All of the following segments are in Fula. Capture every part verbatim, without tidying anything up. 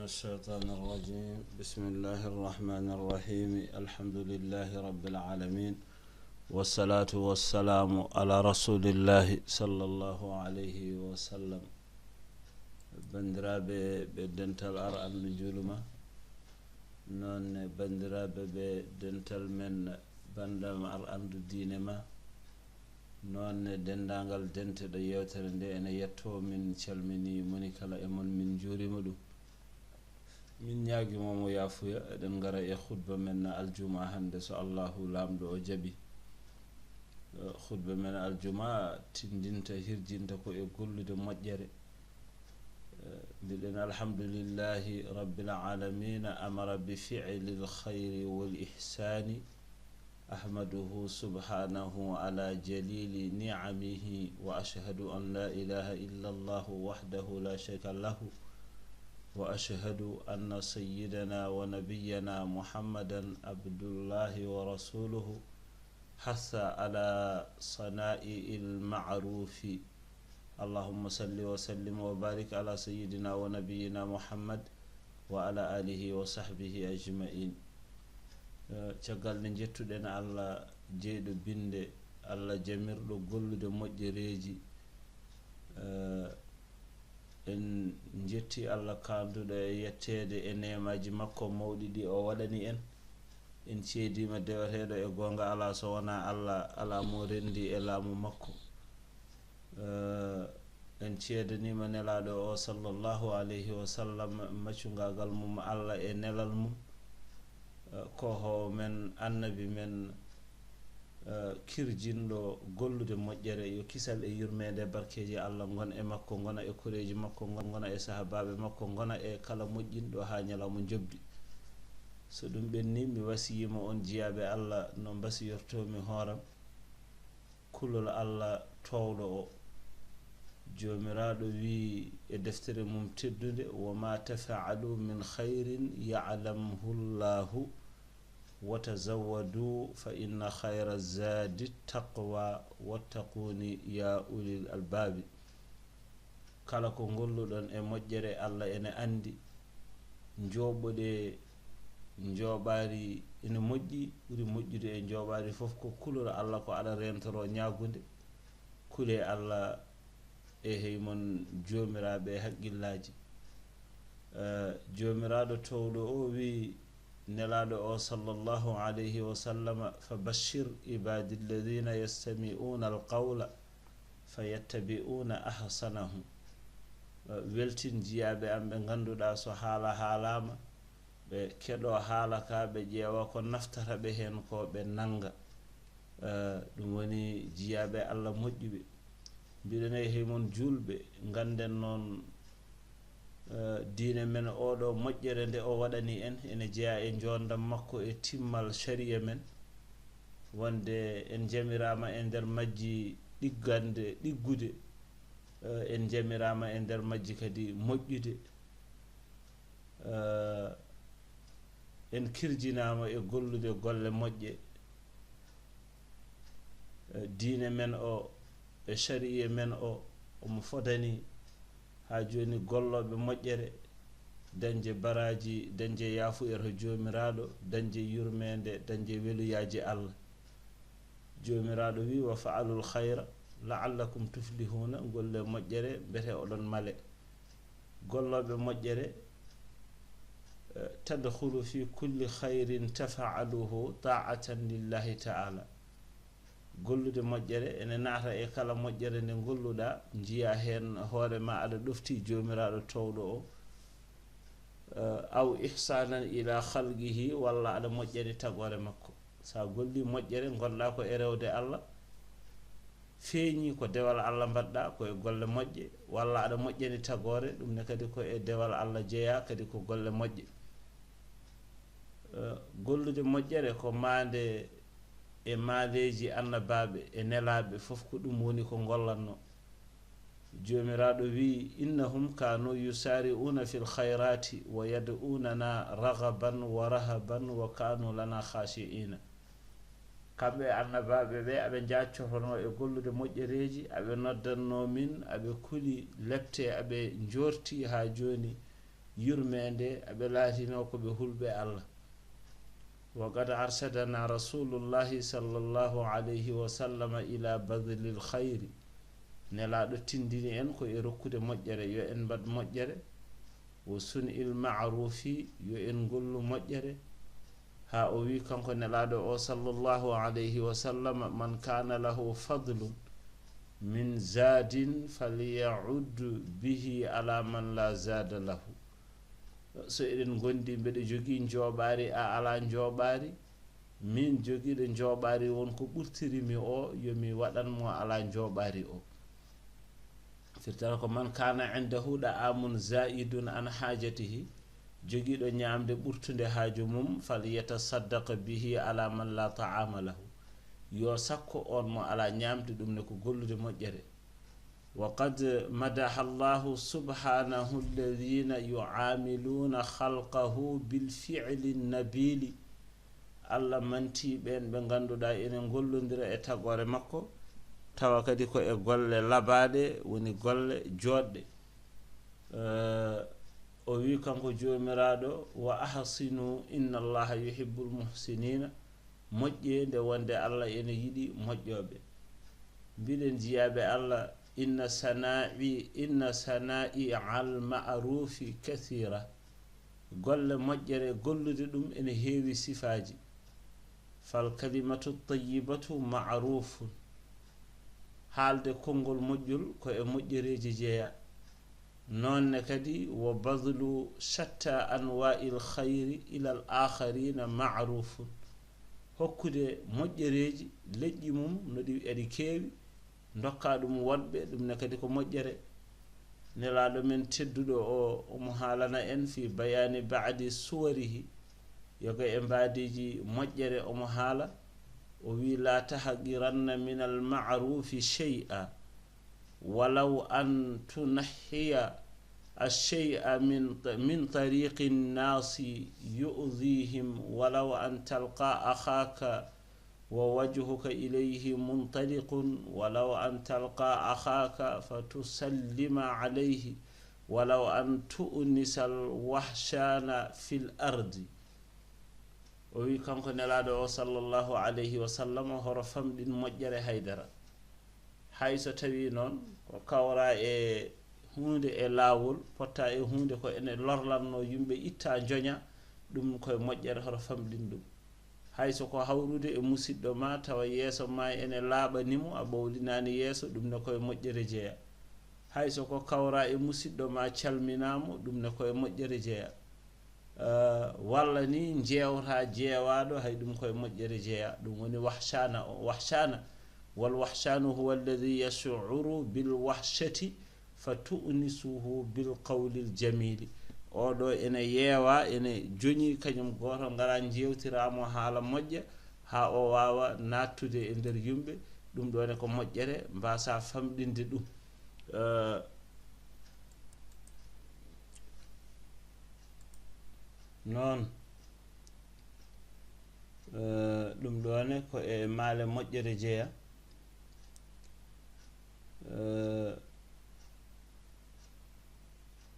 الشيطان الرجيم. بسم الله الرحمن الرحيم. الحمد لله رب العالمين. والصلاة والسلام على رسول الله صلى الله عليه وسلم. Banndiraaɓe ɓe dental Ar Anndu Njuuluma, noon ne banndiraaɓe ɓe dental men Banndam Ar Anndu Diine Ma, noon ne denndaangal denteɗo yeewtere nde ene yettoo, min calminii moni kala e mon, min njuuriima ɗum. Min ñaagii mo mo yaafuya, eɗen ngara e khutba men aljuma hannde, so Allahu Laamɗo o jaɓi. Eh, khutba men aljuma tinndinta, hirjinta ko e gollude moƴƴere. Eh, mbiɗen alhamdulillahi rabbil alamina, amara bi fi'lil khayri wal ihsani, أحمده سبحانه على جليل نعمه، وأشهد أن لا إله إلا الله وحده لا شريك له، وأشهد أن سيدنا ونبينا محمدا عبد الله ورسوله، حث على صنائع المعروف. اللهم صل وسلم وبارك على سيدنا ونبينا محمد وعلى آله وصحبه أجمعين. Eh, caggal nde njettuɗen Allah, jeyɗo binnde, Allah jamirɗo gollude moƴƴereeji, eh, en njetti Allah kaanduɗo e yetteede e neemaaji makko mawɗi ɗi o waɗani en. En ceediima deweteeɗo e goonga alaa so wonaa Allah, alaa mo renndi e laamu makko. Eh, en ceedaniima Nelaaɗo o, sallallahu alayhi wa sallam, maccungaagal mum Allah e nelal mum, eh, ko howo men, annabi men, eh, kirjinɗo gollude moƴƴere, yo kisal e yurmeende, barkeeji Allah ngon e makko, ngona e koreeji makko, ngon-, ngona e sahabaaɓe makko, ngona e kala moƴƴinɗo haa ñalawma njoɓdi. So ɗum ɓenni, mi wasiyiima on jiyaaɓe Allah no mbasiyortoomi hooram. Kulol Allah toowɗo o. Joomiraaɗo wi'i e deftere mum teddunde, "Wa ma tafa'alu min khayrin ya'lamhu Allahu, wa tazawwadu fa inna khayra zadi taqwa, wattaquni ya ulil albabi." Kala ko ngolluɗon e moƴƴere, Allah ene anndi. Njooɓoɗe njooɓaari ene moƴƴi, ɓuri moƴƴude e njooɓaari fof ko kulol Allah, ko aɗa reentoro ñaagunde. Kulee Allah, e hey mon joomiraaɓe haqqillaaji. Eh, Joomiraaɗo toowɗo o wi'i, Nelaaɗo o, sallallahu alayhi wa sallama, "Fa bashir ibadi alladhina yastami'una alqawla fa yattabi'una ahsanahu." Eh, weltin jiyaaɓe am ɓe ngannduɗaa so haala haalaama, ɓe keɗo haala ka, ɓe ƴeewa ko naftata ɓe heen ko, ɓe nannga. Eh, ɗum woni jiyaaɓe Allah moƴƴuɓe. Mbiɗen e hey mon juulɓe, ngannden noon, eh, diine men oɗo, moƴƴere nde o waɗani en, ene jeyaa e njoondam makko e timmal shari'a men. Wonde en njamiraama e nder majji ɗiggande, ɗiggude, eh, en njamiraama e nder majji kadi moƴƴude. Eh, en kirjinaama e gollude golle moƴƴe. Eh, diine men o e shari'a men o, omo fodani haa jooni gollooɓe moƴƴere, dañde baraaji, dañde yaafuyere Joomiraaɗo, dañde yurmeende, dañde weluyaaji Allah. Joomiraaɗo wi'i, "Wa fa'alul khayra la'allakum tuflihuna", ngolle moƴƴere, mbete oɗon male. Gollooɓe moƴƴere, eh, "Tadkhulu fi kulli khayrin tafa'aluhu ta'atan lillahi ta'ala." Gollude moƴƴere ene naata e kala moƴƴere nde ngolluɗaa, njiya heen hoore ma aɗa ɗofti Joomiraaɗo toowɗo o, eh, aw ihsanan ila khalqihi, walla aɗa moƴƴani tagoore makko. Sa golli moƴƴere, ngonɗa ko e rewde Allah, feeñi ko dewal Allah mbaɗɗa, ko e golle moƴƴe, walla aɗa moƴƴani tagoore, ɗum ne kadi ko e dewal Allah jeyaa, kadi ko golle moƴƴe. Eh, gollude moƴƴere ko maande e maandeeji annabaaɓe e nelaaɓe, fof ko ɗum woni ko ngollatno. Joomiraaɗo wi'i, "Innahum kanu yusari'una fil khayrati wa yad'unana raghaban wa rahaban wa kanu lana khashi'ina." Kamɓe annabaaɓe ɓe, aɓe njaaccotono e gollude moƴƴereeji, aɓe noddanno min, aɓe kuli lepte, aɓe njoorti haa jooni yurmeende, aɓe laatinoo ko ɓe hulɓe Allah. Wa qad arshadana Rasulullahi sallallahu alayhi wa sallam ila badlil khayri. Nelaaɗo tindini en ko e rokkude moƴƴere, yo en mbaɗ moƴƴere. Wa sun'il ma'rufi, yo en ngollu moƴƴere. Haa o wi kanko Nelaaɗo o sallallahu alayhi wa sallam, "Man kana lahu fadlun min zadin falya'ud bihi ala man la zada lahu." So eɗen ngondi, mbeɗa jogii njooɓaari, a alaa njooɓaari, min jogiiɗo njooɓaari won ko ɓurtiri mi o, yo mi waɗan mo alaa njooɓaari o. Firtata ko, "Man kana indahu da'amun zaidun an hajatihi," jogiiɗo ñaamde ɓurtunde haaju mum, "falyatasaddaq bihi ala man la ta'ama lahu," yo sakko on mo alaa ñaamde, ɗum ne ko gollude moƴƴere. Wa qad madaha Allahu subhanahu alladhina yu'amiluna khalqahu bil fi'li nabili. Allah manti ɓeen ɓe ngannduɗaa ene ngollondira e tagoore makko, tawa kadi ko e golle labaaɗe, woni golle jooɗɗe. Eh, o wi kanko Joomiraaɗo, "Wa ahsinu, inna Allaha yuhibbul muhsinina." Moƴƴee nde wonde Allah ene yiɗi moƴƴooɓe. Mbiɗen jiyaaɓe Allah, "Inna sana'i, inna sana'i al ma'rufi kathira." Golle moƴƴere, gollude ɗum ene heewi sifaaji. "Fal kalimatu tayyibatu ma'rufun." Haalde konngol moƴƴol ko e moƴƴereeji jeya. Noon ne kadi, "Wa badlu shatta anwa'il khayri ilal akharina ma'rufun." Hokkude moƴƴereeji leƴƴi mum no ɗi eɗi keewi, ndokka ɗum woɗɓe, ɗum ne kadi ko moƴƴere. Nelaaɗo men tedduɗo o, omo haalana en fi bayani ba'di suwarihi, yoga e mbaadiiji moƴƴere omo haala, o wi, "La tahqiranna minal ma'rufi shay'a, walaw an tunahhiya ash-shay'a min, min tariqi an-nasi yu'dhihim, walaw an talqa akhaka wa wajhuka ilayhi muntaliqun, walaw an talqa akhaka fatusallima alayhi, walaw an tu'nisal wahshana fil ardi." O wi kanko Nelaaɗo o sallallahu alayhi wa sallam, horo famɗin moƴƴere haydara. Hay so tawi noon ko kawra e huunde e laawol, potta e huunde ko ene lorlanno yumɓe itta njoña, ɗum koye moƴƴere hoto famɗin ɗum. Hay so ko hawrude e musiɗɗo ma tawa yeeso ma ene laaɓani mo, a ɓowlinaani yeeso, ɗum ne koye moƴƴere jeya. Hay so ko kawra e musiɗɗo ma calminaa mo, ɗum ne koye moƴƴere jeya. Eh, walla ni njeewta jeewaaɗo, hay ɗum koye moƴƴere jeya. Ɗum woni wahshana o, wahshana. Wal wahshanu huwa alladhi yash'uru bil wahshati fa tu'nisuhu bil qawlil jamili. Oɗo ene yeewa, ene joñi kañum gooto, ngara njeewtira mo haala moƴƴa, haa o waawa naattude e nder yumɓe. Ɗum ɗo ne ko moƴƴere, mbasa famɗinde ɗum. Eh, noon, eh, ɗum ɗo ne ko e maale moƴƴere jeya. Eh,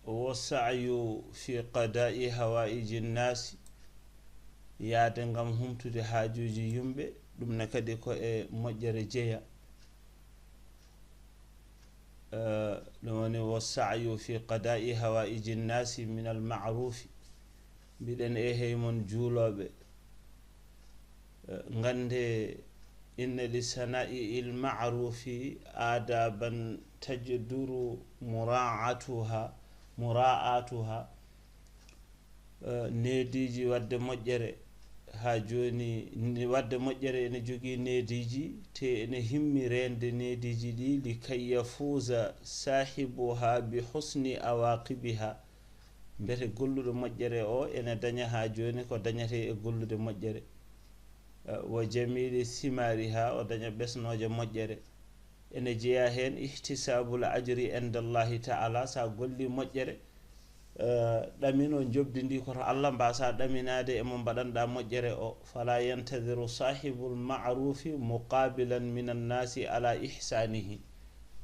wo sa'yu fi qada'i hawaiji nnasi, yaade ngam humtude haajuuji yumɓe, ɗum ne kadi ko e moƴƴere jeya. Eh, ɗum woni wo sa'yu fi qada'i hawaiji nnasi min al ma'rufi. Mbiɗen e hey mon juulooɓe, eh, ngannde inna li sana'i il ma'rufi adaban tajduru mura'atuha, mura'atuha. Eh, neediiji waɗde moƴƴere, haa jooni, ni-, waɗde moƴƴere ene jogii neediiji, te ene himmi reende neediiji ɗi, li kay yafuuza saahibuha bi husni awaqibiha, mbete golluɗo moƴƴere o ene daña haa jooni ko dañatee e gollude moƴƴere. Eh, wa jamili simariha, o daña ɓesnooje moƴƴere. Ene jeyaa heen ihtisaabul ajri inda Allahi ta'ala, so a golli moƴƴere, eh, ɗamino njoɓdi ndi ko to Allah, mbasa ɗaminaade e mo mbaɗanɗa moƴƴere o. Fala yantadiru sahibul ma'rufi muqabilan min annasi ala ihsanihi.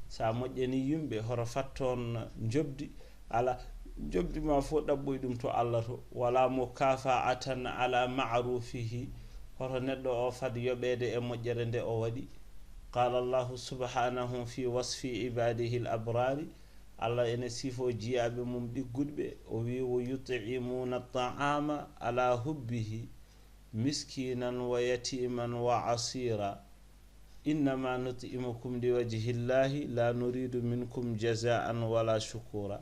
So a moƴƴani yimɓe, hoto fatton njoɓdi ala Njoɓdi ma fof ɗaɓɓoy ɗum to Allah to. Wala mukafa'atan ala ma'rufihi, hoto neɗɗo o fad yoɓeede e moƴƴere nde o waɗi. Qala Allahu subhanahu fi wasfi ibadihi al-abrari, Allah ene sifo jiyaaɓe mum ɗigguɗɓe, o wi, "Wa yut'imuna at-ta'ama ala hubbihi miskinan wa yatiman wa asira. Innama nut'imukum liwajhillahi la nuridu minkum jazaan wala shukura."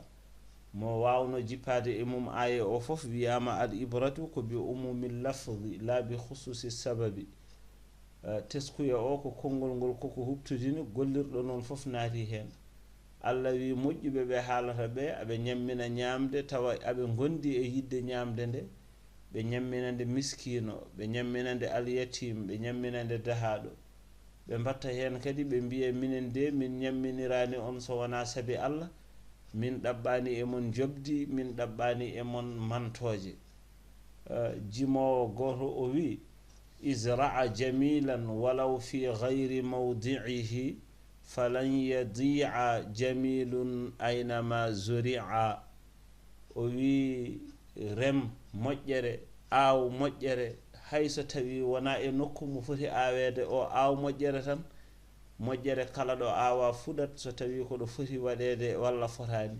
Mo wawno jippaade e mum aaye o fof wiyama al ibratu ko bi umumi lafdi la bi khususi sababi. Eh, teskuya o ko konngol ngol koko huɓtodini, gollirɗo noon fof naati heen. Allah wi moƴƴuɓe ɓe haalata ɓe, aɓe ñammina ñaamde tawa aɓe ngondi e yiɗde ñaamde nde, ɓe ñammina nde miskiino, ɓe ñammina nde alyatim, ɓe ñammina nde dahaaɗo. Ɓe mbatta heen kadi ɓe mbiya, "Minen de min ñamminiraani on so wonaa sabi Allah, min ɗaɓɓaani e mon njoɓdi, min ɗaɓɓaani e mon mantooje." Eh, jimoowo gooto o wi, "Izra'a jamilan walaw fi ghayri mawdi'ihi, falan yadi'a jamilun aynama zuri'a." O wi, "Rem moƴƴere, aaw moƴƴere, hay so tawi wona e nokku mo foti aaweede o aaw moƴƴere tan, moƴƴere kala ɗo aawa fuɗat so tawi ko ɗo foti waɗeede walla fotaani.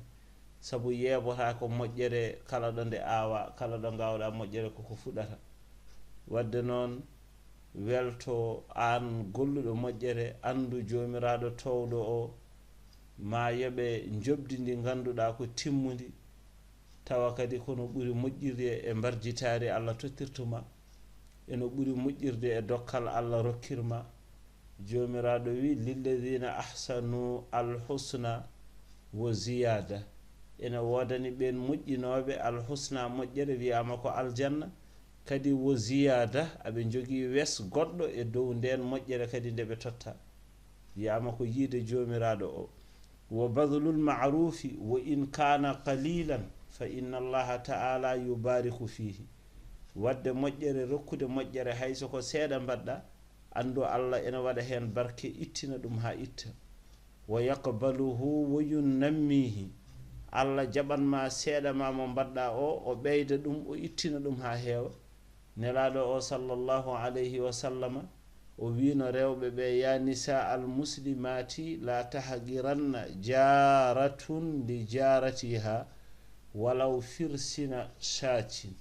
Sabu yeeɓotaako moƴƴere kala ɗo nde aawa, kala ɗo ngaawɗa moƴƴere koko fuɗata." Wadde noon, welto aan golluɗo moƴƴere, anndu Joomiraaɗo toowɗo o ma yoɓe njoɓdi ndi ngannduɗaa ko timmundi, tawa kadi kono ɓuri moƴƴirde e mbarjitaari Allah tottirtu ma, eno ɓuri moƴƴirde e dokkal Allah rokkir ma. Joomiraaɗo wi, "Lilladhina ahsanu alhusna wa ziyada." Ene woodani ɓeen moƴƴinooɓe alhusna moƴƴere, wiyama ko aljanna, kadi wo ziyada, aɓe njogii wes goɗɗo e dow ndeen moƴƴere kadi nde ɓe totta, wiyama ko yiide Joomiraaɗo o. "Wa badlul ma'rufi wa in kana qalilan fa inna Allaha ta'ala yubariku fihi." Wadde moƴƴere, rokkude moƴƴere, hay so ko seeɗa mbaɗɗa, anndu Allah ene waɗa heen barke, ittina ɗum haa itta. "Wa yaqbaluhu wa yunnammihi." Allah jaɓan ma seeɗa ma mo mbaɗɗa o, o ɓeyda ɗum, o ittina ɗum haa heewa. Nelaaɗo o sallallahu alayhi wa sallama, o wiino rewɓe ɓe, "Ya nisa al muslimati la tahqiranna jaratun li jaratiha walaw firsina shatin."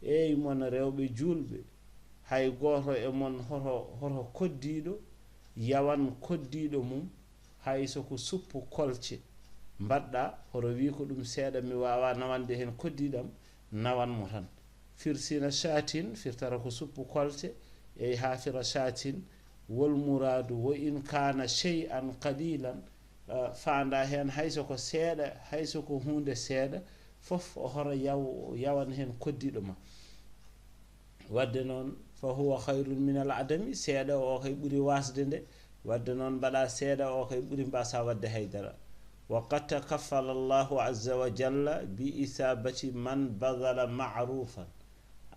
Eey mon rewɓe juulɓe, hay gooto e mon hoto, hoto koddiiɗo yawan koddiiɗo mum, hay so ko suppu kolce mbaɗɗa, hoto wi ko ɗum seeɗa, mi wawa nawande heen koddiiɗam, nawan mo tan. Firsina shatin, firtata ko suppu kolce, ey hafira shatin, wol muradu, wa in kana shay'an qalilan, eh, faanda heen hay so ko seeɗa, hay so ko huunde seeɗa, fof o hoto yaw-, yawan heen koddiiɗo ma. Wadde noon, fa huwa khayrun min al adami, seeɗa o kay ɓuri wasde nde. Wadde noon, mbaɗa seeɗa o kay ɓuri mbasa wadde haydara. Wa qad takaffala Allahu azza wa jalla bi isabati man badala ma'rufan.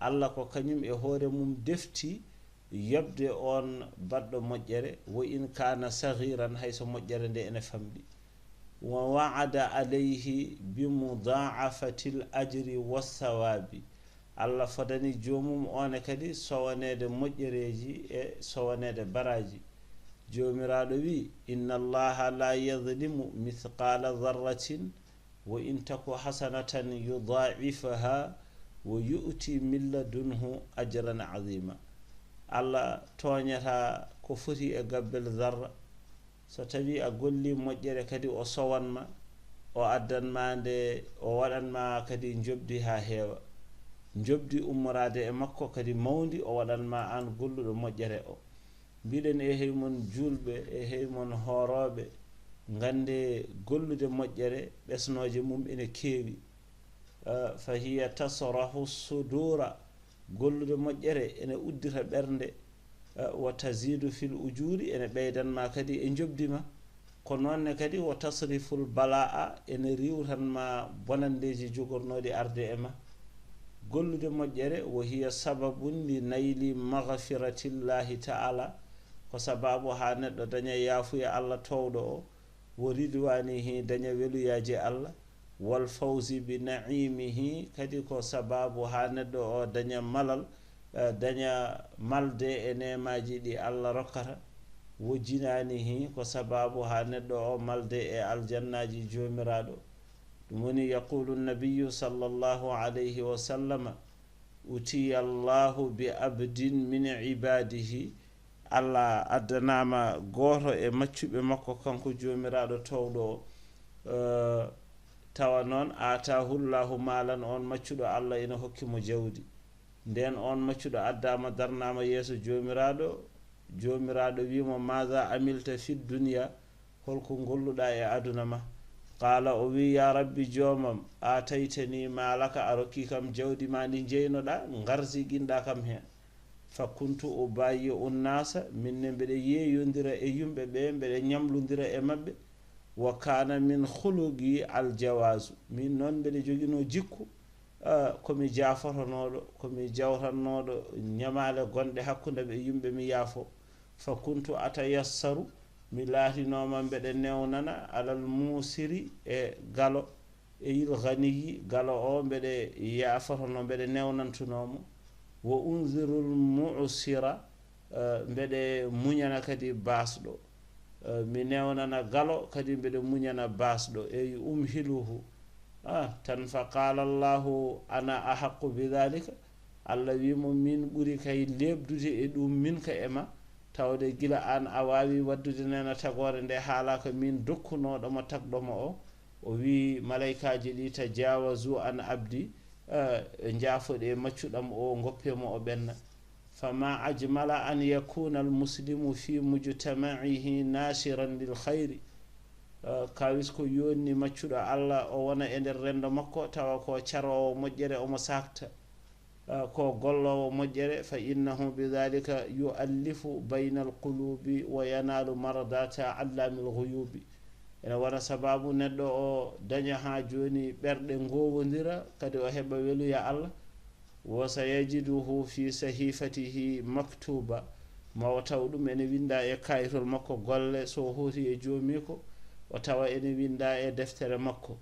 Allah ko kañum e hoore mum defti yoɓde on baɗɗo moƴƴere, wa in kana saghiran, hay so moƴƴere nde ene famɗi. Wa wa'ada alayhi bi mudha'afatil ajri was sawabi. Allah fodani joomum one kadi sowaneede moƴƴereeji e sowaneede baraaji. Joomiraaɗo wi, "Inna Allaha la yazlimu mithqala dharratin wa in taku hasanatan yudha'ifha wa yu'ti min ladunhu ajran azima." Allah tooñata ko foti e gabbel zarra. So tawi a golli moƴƴere kadi o sowan ma, o addan ma nde, o waɗan ma kadi njoɓdi ha heewa. Njoɓdi ummoraade e makko kadi mawndi o waɗan ma aan golluɗo moƴƴere o. Mbiɗen e hey mon juulɓe, e hey mon hoorooɓe, ngannde gollude moƴƴere ɓesnooje mum ene keewi. Eh, fa hiya tasrahu sudura. Gollude moƴƴere ene uddita ɓernde. Eh, wa tazidu fil ujuri, ene ɓeydan ma kadi e njoɓdi ma. Ko noon ne kadi wa tasriful bala'a, ene riwtan ma bonanndeeji jogornooɗi arde e ma. Gollude moƴƴere, wa hiya sababun li nayli maghfiratillahi ta'ala, ko sababu haa neɗɗo daña yaafuya Allah toowɗo o, wo ridwanihi, daña weluyaaji Allah, والفوز بنعيمه, kadi ko sabaabu haa neɗɗo o daña malal, eh, daña malde e neemaaji ɗi Allah rokkata, وجنانه, ko sabaabu haa neɗɗo o malde e aljannaaji Joomiraaɗo. Ɗum woni, يقول النبي صلى الله عليه وسلم: أتي الله بعبد من عباده, Allah addanaama gooto e maccuɓe makko, kanko Joomiraaɗo toowɗo o, eh, tawa noon, آتاه الله مالا, oon maccuɗo Allah ina hokki mo jawdi. Ndeen oon maccuɗo addaama, darnaama yeeso Joomiraaɗo, Joomiraaɗo wii mo: ماذا عملت في الدنيا؟ Holko ngolluɗaa e aduna ma? Qaala, o wii: يا رب, Joomam, آتيتني مالك, a rokki kam jawdi ma ndi jeynoɗaa, ngarsiginɗaa kam heen. فكنت أبايع الناس, min ne mbeɗe yeeyondira e yumɓe ɓe, mbeɗe ñamlondira e maɓɓe. وكان من خلقي الجواز, min noon mbeɗe joginoo jikku, ah, ko mi jaafotonooɗo, ko mi jawtannooɗo ñamaale gonɗe hakkunde am e yumɓe, mi yaafo. فكنت أتيسر, mi laatinooma mbeɗe newnana, على الموسر, e galo, e الغني, galo o mbeɗe yaafotonoo, mbeɗe newnantunoo mo. وأنذر المعسر, eh, mbeɗe muñana kadi baasɗo. Eh, mi newnana galo, kadi mbeɗe muñana baasɗo. Ey, أمهله. Ah, tan, فقال الله: أنا أحق بذلك. Allah wii mo: Min ɓuri kay leeɓdude e ɗum, min ka e ma, tawde gila aan a waawi waɗdude neena tagoore nde, haalaaka min dokkunooɗo mo tagɗo mo o. O wii malaykaaji ɗi: تجاوزوا عن عبدي, eh, njaafoɗee maccuɗam o, ngoppee mo o ɓenna. فما أجمل أن يكون المسلم في مجتمعه ناشرا للخير. Eh, kawis ko yonni maccuɗo Allah o wona e nder renndo makko, tawa ko caroowo moƴƴere, omo saakta, eh, ko golloowo moƴƴere, فإنه بذلك يؤلف بين القلوب وينال مرضاة علام الغيوب. Ene wona sabaabu neɗɗo o daña haa jooni ɓerɗe ngoowondira, kadi o heɓa weluya Allah. وسيجده في صحيفته مكتوبا, ma o taw ɗum ene winnda e kaayitol makko golle, so o hooti e joomiiko, o tawa ene winnda e deftere makko.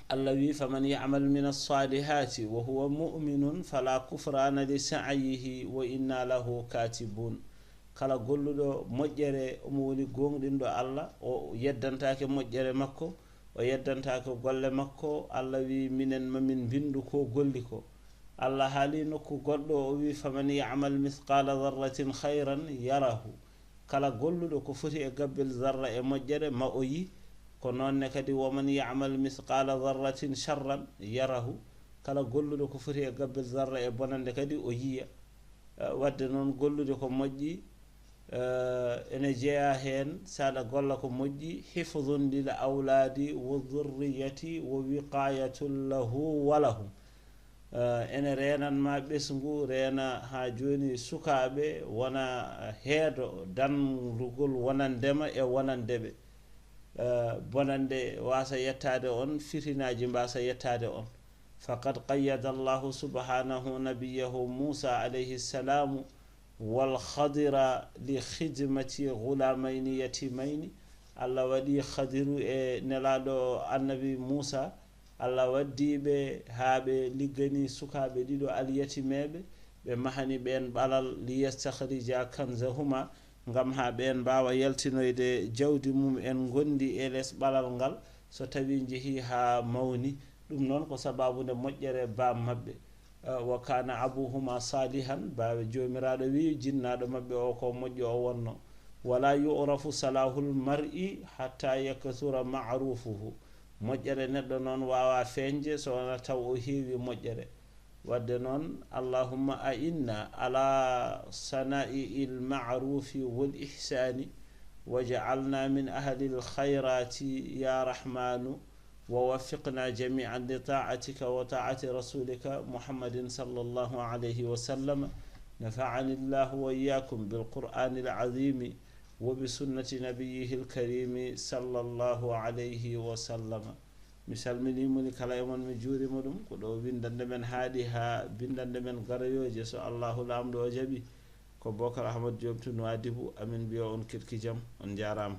Allah wii: فمن يعمل من الصالحات وهو مؤمن فلا كفران لسعيه وإنا له كاتبون. Kala golluɗo moƴƴere, omo woni gooŋɗinɗo Allah, o yeddantaake moƴƴere makko, o yeddantaake golle makko, Allah wii: Minen ma min mbinndu ko golli ko. Allah haali nokku goɗɗo, o wii: فمن يعمل مثقال ذرة خيرا يره. Kala golluɗo ko foti e gabbel zarra e moƴƴere, ma o yi. Ko noon ne kadi: ومن يعمل مثقال ذرة شرا يره. Kala golluɗo ko foti e gabbel zarra e bonannde kadi, o yiya. Eh, waɗde noon, gollude ko moƴƴi, eh, ene jeyaa heen, so aɗa golla ko moƴƴi, حفظ للأولاد والذرية ووقاية له ولهم. Eh, ene reenan ma ɓesngu, reena haa jooni sukaaɓe, wona heedo danndugol wonande ma e wonande ɓe. Eh, bonannde waasa yettaade on, fitinaaji mbaasa yettaade on. فقد قيد الله سبحانه نبيه موسى عليه السلام والخضر لخدمة غلامين يتيمين. Allah waɗi Khadiru e nelaaɗo Annabi Muusa, Allah waddi ɓe haa ɓe liggani sukaaɓe ɗiɗo alyatimeeɓe, ɓe mahani ɓeen ɓalal, ليستخرجا كنزهما, ngam haa ɓeen mbaawa yaltinoyde jawdi mum en ngonndi e les ɓalal ngal, so tawii njehii haa mawni. Ɗum noon ko sabaabu nde moƴƴere baam maɓɓe. Eh, وكان أبوهما صالحا, baaba, Joomiraaɗo wii, jinnaaɗo maɓɓe o ko moƴƴo o wonno. ولا يعرف صلاح المرء حتى يكثر معروفه. Moƴƴere neɗɗo noon waawaa feeñde so wonaa taw o heewi moƴƴere. Waɗde noon, اللهم أعنا على صنائع المعروف والإحسان، واجعلنا من أهل الخيرات يا رحمن، ووفقنا جميعا لطاعتك وطاعة رسولك محمد صلى الله عليه وسلم. نفعني الله وإياكم بالقرآن العظيم وبسنة نبيه الكريم صلى الله عليه وسلم. Mi salminii moni kala e mon, mi juuriima ɗum. Ko ɗo winndannde men haaɗi haa binndannde men garoyooje, so Allaahu Laamɗo o jaɓi. Ko Bocar Ahmad Diop to Nouadhibou, amin mbiya on keɗki jam, on njaaraama.